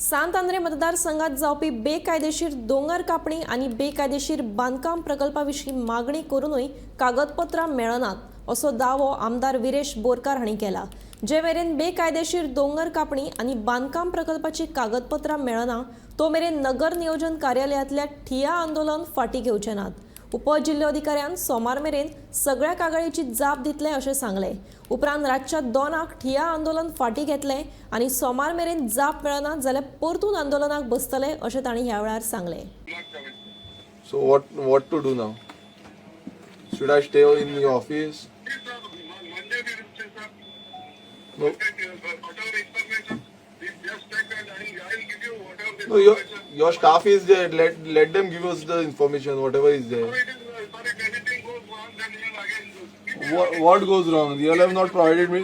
सांत आंद्रे मतदारसंघात जावपी बेकायदेशीर दोंगर कापणी आनी बेकायदेशीर बांदकाम प्रकल्पा विशीं मागणी करूनय कागदपत्रां मेळनात असो दावो आमदार विरेश बोरकार हांणी केला. जे मेरेन बेकायदेशीर दोंगर कापणी आनी बांदकाम प्रकल्पाची कागदपत्रां मेळना तो मेरेन नगर नियोजन कार्यालयांतल्या ठिय्या आंदोलन फाटीं घेवचे नात. उपजिल्होधिकाऱ्यान सोमार मेरेन सगळ्या कागाळीची जाप दितले अशें सांगलें. उपरांत रातच्या 2 ठिय्या आंदोलन फाटीं घेतलें आनी सोमार मेरेन जाप मेळना जाल्यार परतून आंदोलनाक बसतले अशें तांणी ह्या वेळार सांगलें. So what to do now? Should I stay in your office? Yes, sir. Monday we will see, sir. No. Monday, whatever information, we just check and I will give you whatever the No, your information. your staff is there. Let them give us the information, whatever is So there. it is, sir, if anything goes wrong, then you will again give me What goes wrong? You all have not provided me.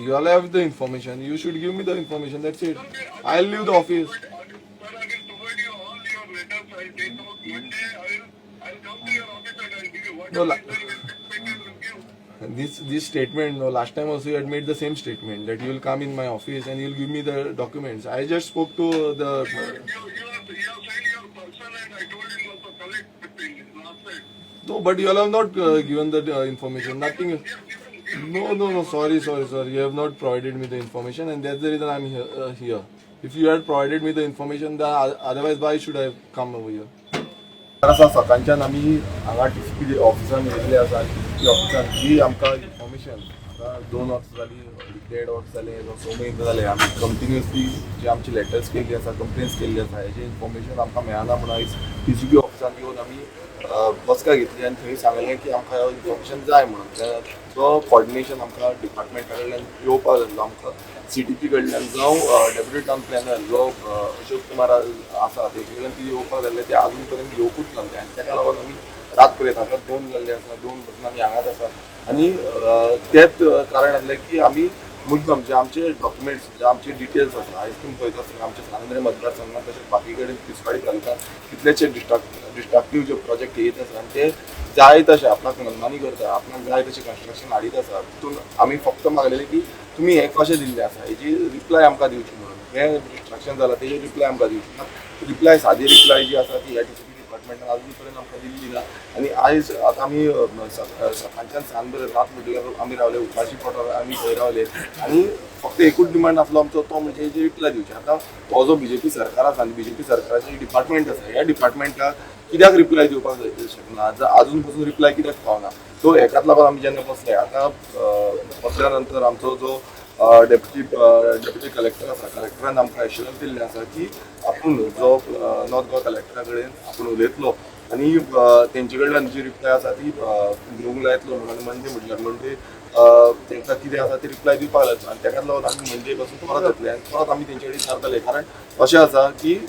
You all have the information. You should give me the information. That's it. I'll leave the office. Sir, I will provide you all your letters. I will take out Monday. I will come to your office and I will give you No, whatever information I will give. This statement. No, last time also you had made the same statement that you will come in my office and you will give me the documents. I just spoke to the. You have signed your person and I told him also collect the thing last time. No, but you all have not given the information. Nothing. We have given. No, no, no. Sorry, sorry, sir. You have not provided me the information, and that's the reason I'm here. Here. If you had provided me the information, then otherwise, why should I have come over here? आसा सकाळच्यान आमी हांगा T C P ऑफिसान येयल्ले आसा आनी T C P ऑफिसान जी आमकां इन्फॉर्मेशन आतां 2 वर्सां जालीं, 1.5 वर्स जालें, 6 म्हयने जाले, आमी कंटिन्युअसली जे आमची लेटर्स केल्ली आसा, कंप्लेन्स केल्ली आसा, हेजे इन्फॉर्मेशन आमकां मेळना म्हणून आयज टी सी पी ऑफिसान येवन आमी बसका घेतली आनी थंय सांगलें की आमकां इन्फॉर्मेशन जाय म्हणून. तो कॉर्डिनेशन आमकां डिपार्टमेंटा कडल्यान येवपाक जाय, आमकां सी टी पी कडल्यान जावं डेप्युटी टावन प्लॅनर जो अशोक कुमार आसा तेजे कडल्यान ती येवपाक जाल्लें, ते आजून पर्यंत येवकूच ना. आनी तेका लागून आमी रात पर्यंत आतां 2 जाल्ले आसा, 2 पासून आमी हांगाच आसा. आनी तेंच कारण आसलें की आमी मुद्दम जे आमचे डॉक्युमेंट्स, जे आमचे डिटेल्स आसा, आयज तुमी पळयता आसतना आमच्या सांत आंद्रे मतदारसंघात तशेंच बाकी कडेन तिसवाडी तालुक्यांत कितलेशे डिस्ट्रक्टीव जे प्रोजेक्ट येत आसा आनी ते जाय तशें आपणाक मनमानी करता, आपणाक जाय तशें कन्स्ट्रक्शन हाडीत आसा. तितून आमी फक्त मागलेलें की तुमी हें कशें दिल्लें आसा हेजी रिप्लाय आमकां दिवची म्हणून. हें डिस्ट्रक्शन जालां तेजी रिप्लाय आमकां दिवची ना. रिप्लाय, सादी रिप्लाय जी आसा ती ह्या टी सी पी डिपार्टमेंटान आजून पर्यंत आमकां दिल्ली ना. आनी आयज आतां आमी सकाळच्यान सांज बरें रात म्हटल्यार आमी रावले, उपाशी पोटार आमी थंय रावले आनी फक्त एकूच डिमांड आसलो आमचो, तो म्हणजे हेजी रिप्लाय दिवची. आतां हो जो बीजेपी सरकार आसा आनी बीजेपी सरकाराचें डिपार्टमेंट आसा, ह्या डिपार्टमेंटाक कित्याक रिप्लाय दिवपाक शकना, आजून पसून रिप्लाय कित्याक पावना. सो हेकाच लागून आमी जेन्ना बसले, आतां बसल्या नंतर आमचो जो डेप्युटी कलेक्टर आसा, कलेक्टरान आमकां एश्युरन्स दिल्लें आसा की आपूण जो नॉर्थ गोवा कलेक्टरा कडेन आपूण उलयतलो आनी तेंचे कडल्यान जी रिप्लाय आसा ती घेवंक लायतलो म्हणून. आनी मंडे म्हटल्यार मंडे तांकां कितें आसा ती रिप्लाय दिवपाक लायतलो. आनी तेकाच लागून आमी मंडे पासून परत येतले आनी परत आमी तेंचे कडेन विचारतले. कारण अशें आसा की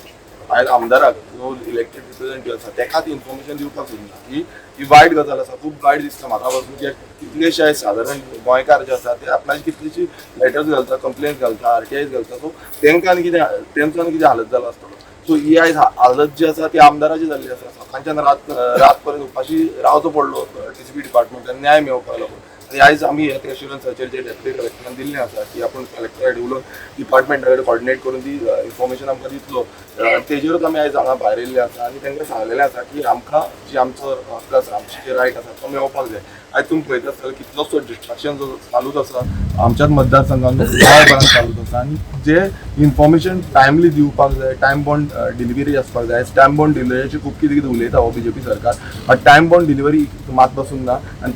आयज आमदाराक जो इलेक्टेड रिप्रेझेंटेटिव्ह आसा तेकाच इन्फॉर्मेशन दिवपाक सोदना की ही वायट गजाल आसा. खूब वायट दिसता म्हाका पासून की कितलेशे आयज सादारण गोंयकार जे आसा ते आपणाचे कितलीशी लेटर्स घालता, कंप्लेन्स घालता, आर टी आयज घालता. सो तेंकां आनी कितें, तेंचो आनी कितें हालत जाला आसतलो. सो ही आयज हालत जी आसा ती आमदाराची जाल्ली आसा. सकाळच्यान रात पर्यंत उपाशी रावचो पडलो टी सी पी डिपार्टमेंटान न्याय मेळोवपाक लागून. आनी आयज आमी हे एश्युरन्साचेर जे डेप्युटी कलेक्टरान दिल्लें आसा की आपूण कलेक्टरा कडेन उलोवन डिपार्टमेंटा कडेन कॉर्डिनेट करून ती इन्फॉर्मेशन आमकां दितलो, तेजेरूच आमी आयज हांगा भायर येयल्ले आसा आनी तांकां सांगलेलें आसा की आमकां जी आमचो हक्क आसा, आमची जे रायट आसा तो मेळोवपाक जाय. आयज तुमी पळयता आसतले कितलोसो डिस्ट्रक्शन जो चालूच आसा आमच्याच मतदारसंघात, गोंयभरान चालूच आसा. आनी जे इन्फॉर्मेशन टायमली दिवपाक जाय, टायम बॉन्ड डिलिव्हरी आसपाक जाय. टायम बॉन्ड डिलिव्हरीची खूब कितें कितें उलयता हो बीजेपी सरकार, बट टायम बॉन्ड डिलिव्हरी मात पासून ना. आनी